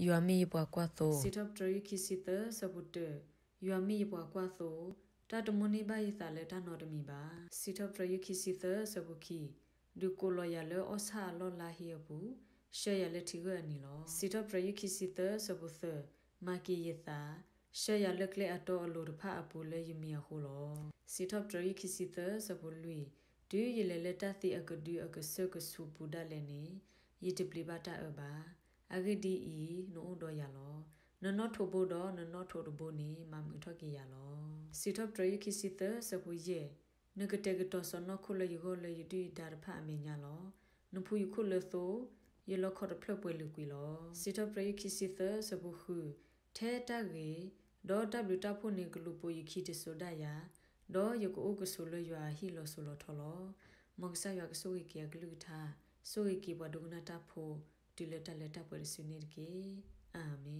ယွၤမ့ၢ်ယပှၤကွၢ်သိ, စံးထီၣ်ပတြၢၤ ယုၢ်ခံဆံသၢ ဆၢဖိတၢ, ယွၤမ့ၢ်ယပှၤကွၢ်သိ, တၢ်တမိၣ်န့ၢ်ဘၣ်ယသးလၢတၢ်နီတမံၤဘၣ်. စံးထီၣ်ပတြၢၤ ယုၢ်ခံဆံသၢ ဆၢဖိခံ, ဒုးကိးလီၤယၤလၢအီၣ်ဆၣ်အလီၢ်လါဟ့အပူၤ, ဆှၢယၤလၢထံဂၢၢ်အနံၤလီၤ. စံးထီၣ်ပတြၢၤ ယုၢ်ခံဆံသၢ ဆၢဖိသၢ, မၤက့ၤယသး, ဆှၢယၤလၢကျဲအတီအလိၤတဖၣ်အပူၤလၢယမံၤအဃိလီၤ. စံးထီၣ်ပတြၢၤ ယုၢ်ခံဆံသၢ ဆၢဖိလွံၢ်, တုၤယလဲၤလၢတၢ်သံအကဒုအကစၢၢ်ကဆူးပူၤဒၣ်လဲာ်န့ၣ်, ယတပျံၤဘၣ်တၢ်အၢဘၣ်. အဂ့ၢ်ဒ်အံၤ, နအိၣ်ဒီးယၤလီၤ. နနီၣ်ထိးဘိဒီးနနီၣ်ထိးတဘိန့ၣ် မၤမုာ်ထီၣ်က့ၤယၤလီၤ. စံးထီၣ်ပတြၢၤ ယုၢ်ခံဆံသၢ ဆၢဖိယဲၢ်, နကတဲာ်ကတီၤစီၢ်နီၤခိၣ်လၢယဂီၢ်လၢယဒုၣ်ယဒါတဖၣ်အမဲာ်ညါလီၤ. နဖူယခိၣ်လၢသိ, ယလီခီတဖျၢၣ်ပှဲၤလုာ်ကွံာ်လီၤ. စံးထီၣ်ပတြၢၤ ယုၢ်ခံဆံသၢ ဆၢဖိဃု, ထဲတၢ်ဂ့ၤ, ဒီးတၢ်ဘျုးတၢ်ဖှိၣ်န့ၣ် ကလူၤပိာ်ယခံတစိၤဒၣ်ယၤ, ဒီးယကအိၣ်ကဆိးလၢယွၤအဟံၣ်လီၤစိၤလီၤထီလီၤ. မ်ကစၢ်ယွၤကဆိၣ်ဂ့ၤက့ၤအကလုၢ်ကထါ, ဆိၣ်ဂ့ၤက့ၤပှၤဒိကနၣ်တၢ်ဖိ, တုၤလၢတၢ်လၢတၢ်ပှဲၤတစုန့ၣ်တက့ၢ်. အၤမ့ၣ်.